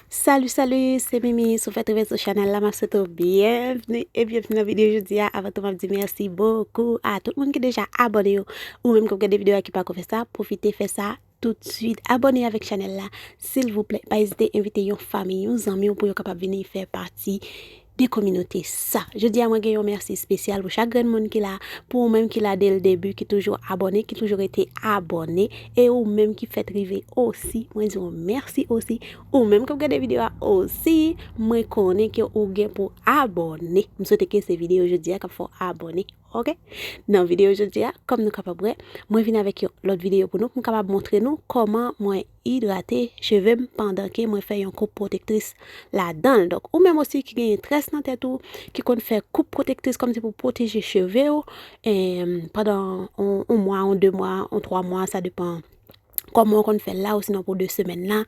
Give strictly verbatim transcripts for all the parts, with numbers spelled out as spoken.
Salut, salut, se Mimi. Si w fèk rive sou chanèl la, m ap swete w byenvni e byenvni nan videyo jodi a. Avan tou, m ap di mèsi bokou a tout moun ki deja abòne yo. Ou menm k ap gade videyo a ki pako fè sa, pwofite fè sa toutswit. Abòne avèk chanèl la, silvouplè. Pa ezite envite yon fanmi, yon zanmi w pou yo kapab vini fè pati de kominote sa. Jodi a, mwen gen yon mèsi espesyal pou chak grenn moun ki la, pou ou menm ki la de l debi, ki toujou abòne, ki toujou rete abòne, e ou menm ki fèk rive osi, mwen di w mèsi osi. Ou menm k ap gade videyo a osi, mwen konnen ke ou gen pou abòne. M swete ke se videyo jodi a k ap fè w abòne. Oke? Nan videyo jodi a, kòm nou kapab wè, mwen vin avèk yon lòt videyo pou nou, pou m kapab montre nou kòman mwen idrate cheve m pandan ke mwen fè yon koup pwotektris ladan l. Donk, ou menm osi ki genyen très nan tèt ou, ki konn fè koup pwotektris kòmsi pou pwoteje cheve w, em, pandan yon, yon mwa, yon de mwa, yon twa mwa, sa depan kòman w konn fè l la, osinon pou de semèn la,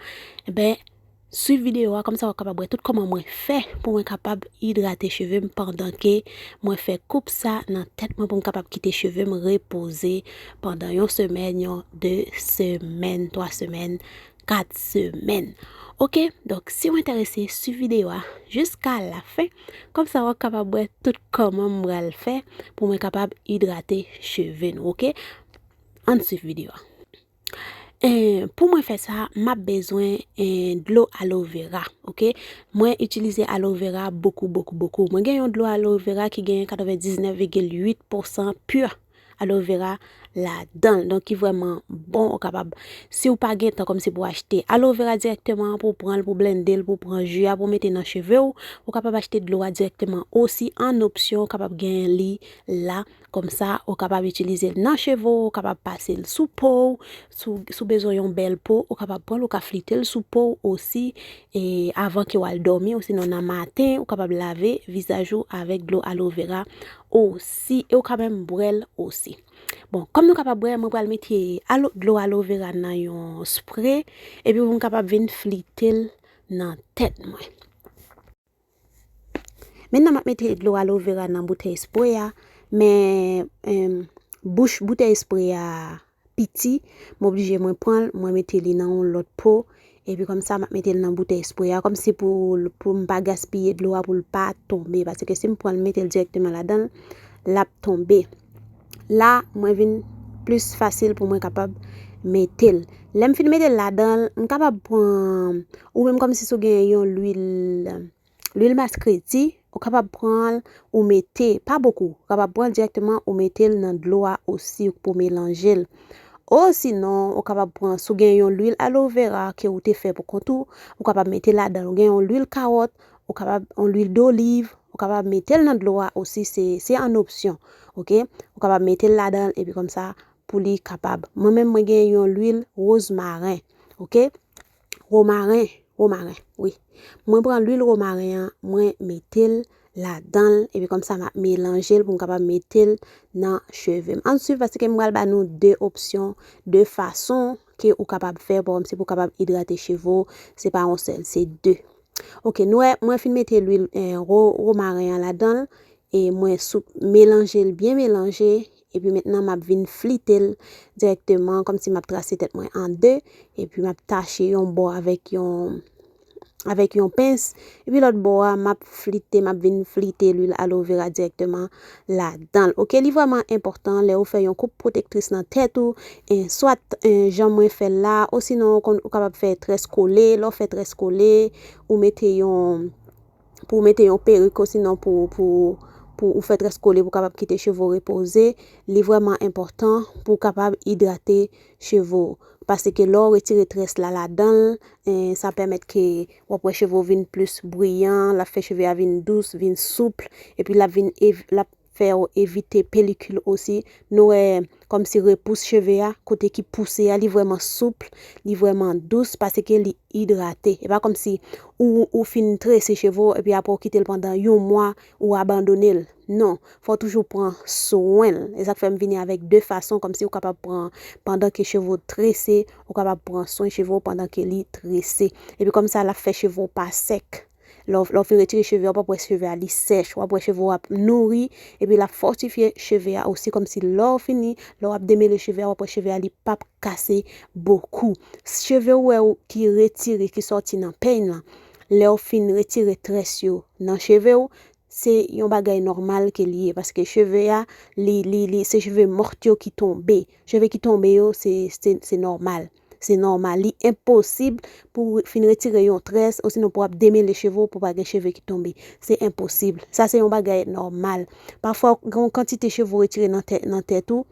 enben, swiv videyo a, kòmsa w ap kapab wè tout kòman mwen fè pou mwen kapab idrate cheve m pandan ke mwen fè koup sa nan tèt mwen pou m kapab kite cheve m repoze pandan yon semèn, yon de semèn, twa semèn, kat semèn. Oke, donk si w enterese, swiv videyo a jiska lafen, kòmsa w ap kapab wè tout kòman m pral fè pou mwen kapab idrate cheve nou, oke? Ann swiv videyo a. Eh, pou mwen fè sa, m ap bezwen, eh, dlo aloe vera, oke? Mwen itilize aloe vera bokou, bokou, bokou. Mwen gen yon dlo aloe vera ki gen katrevendisnèf vigil uit pousan pure aloe vera ladan l, donk ki vrèman bon. Ou kapab, si w pa gen tan kòmsi pou achte aloe vera dirèkteman, pou w pran l, pou blende l, pou w pran ji a, pou w mete nan cheve w, ou kapab achte dlo a dirèkteman. Osi, an opsyon, ou kapab genyen li la. Kòmsa, ou kapab itilize l nan cheve w, ou kapab pase l sou po w. Si w, si w bezwen yon bèl po, ou kapab pran l, ou ka flite l sou po w osi. E avan ke w al dòmi, osinon nan maten, ou kapab lave vizaj ou avèk dlo aloe vera osi. E ou ka menm bwè l osi. Bon, kòm nou kapab wè, mwen pral mete alo-, dlo aloe vera nan yon spre, epi pou m kapab vin flite l nan tèt mwen. Mentnan, m ap mete dlo aloe vera nan boutèy spre a, men, em, bouch boutèy spre a piti, m oblije mwen pran l, mwen mete li nan yon lòt po, epi kòmsa m ap mete l nan boutèy spre a, kòmsi pou, pou m pa gaspiye dlo a, pou l pa tonbe, paske si m pran l, m mete l dirèkteman ladan l, l ap tonbe. La, mwen vin plis fasil pou mwen kapab mete l. Lè m fin mete l ladan l, m kapab pran, ou menm kòmsi si w gen yon lwil, lwil maskreti, ou kapab pran l, ou mete, pa bokou, ou kapab pran l dirèkteman, ou mete l nan dlo a osi pou melanje l. Osinon, ou kapab pran, si w gen yon lwil aloe vera ke ou te fè pou kont ou, ou kapab mete ladan l. Ou gen yon lwil kawòt, ou kapab, yon lwil doliv, ou kapab mete l nan dlo a osi, se, se an opsyon, oke? Ou kapab mete l ladan l, epi kòmsa, pou li kapab. Mwen menm, mwen gen yon lwil wozmaren, oke? Womaren, womaren, wi. Mwen pran lwil womaren an, mwen mete l ladan l, epi kòmsa m ap melanje l pou m kapab mete l nan cheve m. Ann swiv, paske m pral ba nou de opsyon, de fason ke ou kapab fè, bon, se pou w kapab idrate cheve w, se pa yon sèl, se de. Oke, nou wè, mwen fin mete lwil, eh, ro-, womaren an ladan l, e mwen sou-, melanje l, byen melanje, epi mentnan m ap vin flite l dirèkteman, kòmsi m ap trase tèt mwen an de, epi m ap tache yon bò avèk yon, avèk yon pens, epi lòt bò a, m ap flite, m ap vin flite lwil aloe vera dirèkteman ladan l. Oke, li vrèman enpòtan lè ou fè yon koup pwotektris nan tèt ou, e swat, e jan mwen fè l la, osinon ou konn, ou kapab fè très kole, lè w fè très kole, ou mete yon, pou w mete yon perik, osinon pou, pou, pou ou fè très kole pou w kapab kite cheve w repoze, li vrèman enpòtan pou w kapab idrate cheve w. Paske lè w retire très la ladan l, eh, sa pèmèt ke w ap wè cheve w vin plis briyan, l ap fè cheve a vin dous, vin soup, epi l ap vin ev-, l ap fè w evite pelikil osi. Nou wè kòmsi repous cheve a, kote ki pouse a, li vrèman soup, li vrèman dous, paske li idrate. E pa kòmsi ou, ou fin trese cheve w, epi apre w kite l pandan yon mwa, ou abandone l. Non, fò w toujou pran swen l. E sa k fè m vini avèk de fason, kòmsi ou kapab pran, pandan ke cheve w trese, ou kapab pran swen cheve w pandan ke li trese. Epi kòmsa, l ap fè cheve w pa sèk. Lè w, lè w fin retire cheve a, w p ap wè cheve a li sèch, w ap wè cheve w ap nouri, epi l ap fòtifye cheve a osi, kòmsi lè w fini, lè w ap demele cheve a, w ap wè cheve a li p ap kase bokou. Cheve w wè w ki retire, ki sòti nan peny lan, lè w fin retire très yo nan cheve w, se yon bagay nòmal ke li ye, paske cheve a, li, li, li, se cheve mòt yo ki tonbe. Cheve ki tonbe yo, se, se, se nòmal. Se nòmal. Li enposib pou w fin retire yon très, osinon pou w ap demele cheve w pou pa gen cheve ki tonbe. Se enposib. Sa se yon bagay nòmal. Pafwa, gen yon kantite cheve w retire nan tè-, nan tèt ou,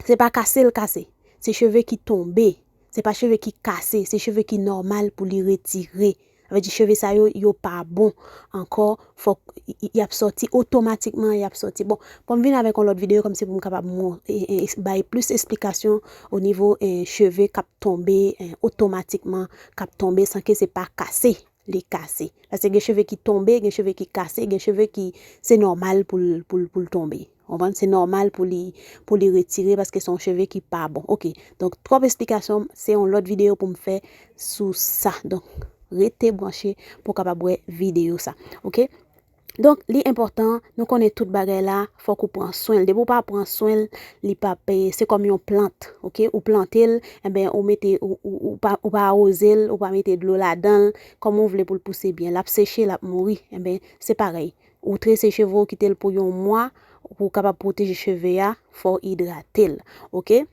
se pa kase l kase. Se cheve ki tonbe. Se pa cheve ki kase, se cheve ki nòmal pou li retire. Sa vle di cheve sa yo, yo pa bon ankò, fòk y, y, y ap sòti otomatikman, y ap sòti. Bon, pou m vin avèk yon lòt videyo kòmsi pou m kapab mon-, e, e, es-, bay plis esplikasyon o nivo, e, cheve k ap tonbe, e, otomatikman, k ap tonbe san ke se pa kase, li kase. Paske gen cheve ki tonbe, gen cheve ki kase, gen cheve ki se nòmal pou l, pou l, pou l tonbe. Konprann? Se nòmal pou li, pou li retire paske se yon cheve ki pa bon. Ok. Donk, twòp esplikasyon, se yon lòt videyo pou m fè sou sa. Donk, rete branche pou w kapab wè videyo sa. Ok? Donk, li enpòtan, nou konnen tout bagay la, fòk ou pran swen l. Depi w pa pran swen l, li p ap, e, se kòm yon plant, ok? Ou plante l, enben, ou mete, ou, ou, ou pa, ou pa awoze l, ou pa mete dlo ladan l, kòman w vle pou l pouse byen? L ap seche, l ap mouri. Enben, se parèy. Ou trese cheve w, kite l pou yon mwa, pou w kapab pwoteje cheve a, fò w idrate l, ok?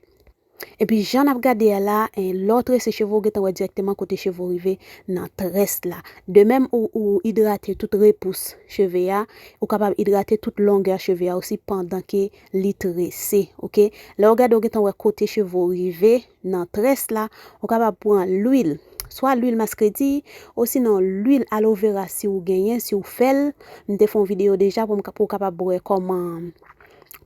Epi jan n ap gade a la, en, lè w trese cheve w, ou gentan wè dirèkteman kote cheve w rive nan très la. De menm ou, ou idrate tout repous cheve a, ou kapab idrate tout longè cheve a osi pandan ke li trese, ok? Lè w gade, ou gentan wè kote cheve w rive nan très la, ou kapab pran lwil, swa lwil maskreti, osinon lwil aloe vera si w genyen, si w fè l. M te fè yon videyo deja pou m ka-, pou w kapab wè kòman,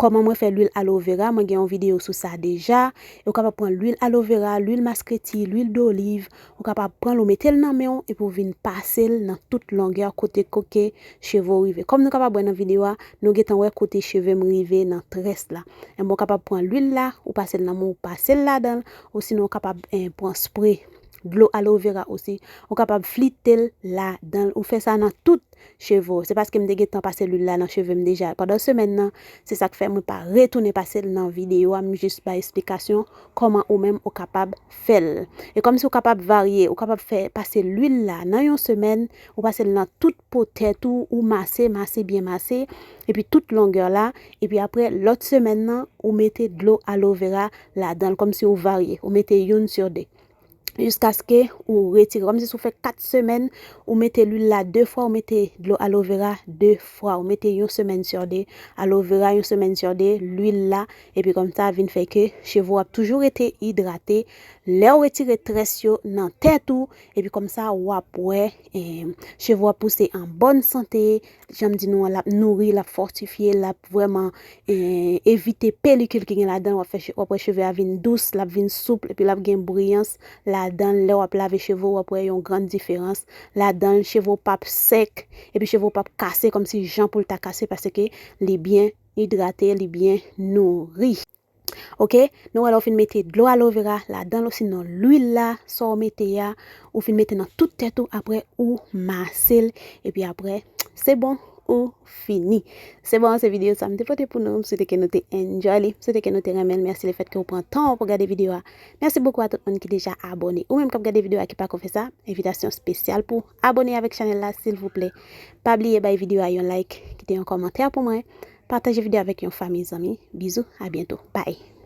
kòman mwen fè lwil aloe vera. Mwen gen yon videyo sou sa deja. E w kapab pran lwil aloe vera, lwil maskreti, lwil doliv. Ou kapab pran l, ou mete l nan men w, epi w vin pase l nan tout longè kote koke cheve w rive. Kòm nou kapab wè nan videyo a, nou gentan wè kote cheve m rive nan très la. Enben, w kapab pran lwil la, ou pase l nan men w, ou pase l ladan l, osinon w kapab, eh, pran spre dlo aloe vera osi. Ou kapab flite l ladan l. Ou fè sa nan tout cheve w. Se paske m te gentan pase lwil la nan cheve m deja. Pandan semèn nan, se sa k fè mwen pa retounen pase l nan videyo a, m jis bay esplikasyon kòman ou menm ou kapab fè l. E kòmsi ou kapab varye, ou kapab fè pase lwil la nan yon semèn, ou pase l nan tout po tèt ou, ou mase, mase, byen mase, epi tout longè la, epi apre lòt semèn nan, ou mete dlo aloe vera ladan l, kòmsi ou varye, ou mete youn sou de. Jiskaske ou retire. Kòmsi si w fè kat semèn, ou mete lwil la de fwa, ou mete dlo aloe vera de fwa, ou mete yon semèn sou de, aloe vera yon semèn sou de, lwil la, epi kòmsa vin fè ke cheve w ap toujou rete idrate. Lè w retire très yo nan tèt ou, epi kòmsa w ap wè, eh, cheve w ap pouse an bòn sante, jan m di nou an, l ap nouri, l ap fòtifye, l ap vrèman, eh, evite pelikil ki gen ladan l, w ap fè che-, w ap wè cheve a vin dous, l ap vin soup, epi l ap gen briyans ladan l. Lè w ap lave cheve w, w ap wè yon grann diferans ladan l. Cheve w p ap sèk, epi cheve w p ap kase kòmsi jan pou l ta kase, paske li byen idrate, li byen nouri. Ok, nou wè lè w fin mete dlo aloe vera ladan l, osinon lwil la, sa w mete a, ou fin mete nan tout tèt ou, apre ou mase l, epi apre, se bon, ou fini. Se bon, se videyo sa m te pote pou nou, m swete ke nou te enjoy li, m swete ke nou te renmen l, mèsi lefètke w pran tan w pou gade videyo a, mèsi bokou a tout moun ki deja abòne, ou menm k ap gade videyo a ki pako fè sa, envitasyon espesyal pou w abòne avèk chanèl la, silvouplè, pa bliye bay videyo a yon like, kite yon kòmantè pou mwen, pataje videyo avèk yon fanmi, zanmi, bizou, a byento, bye.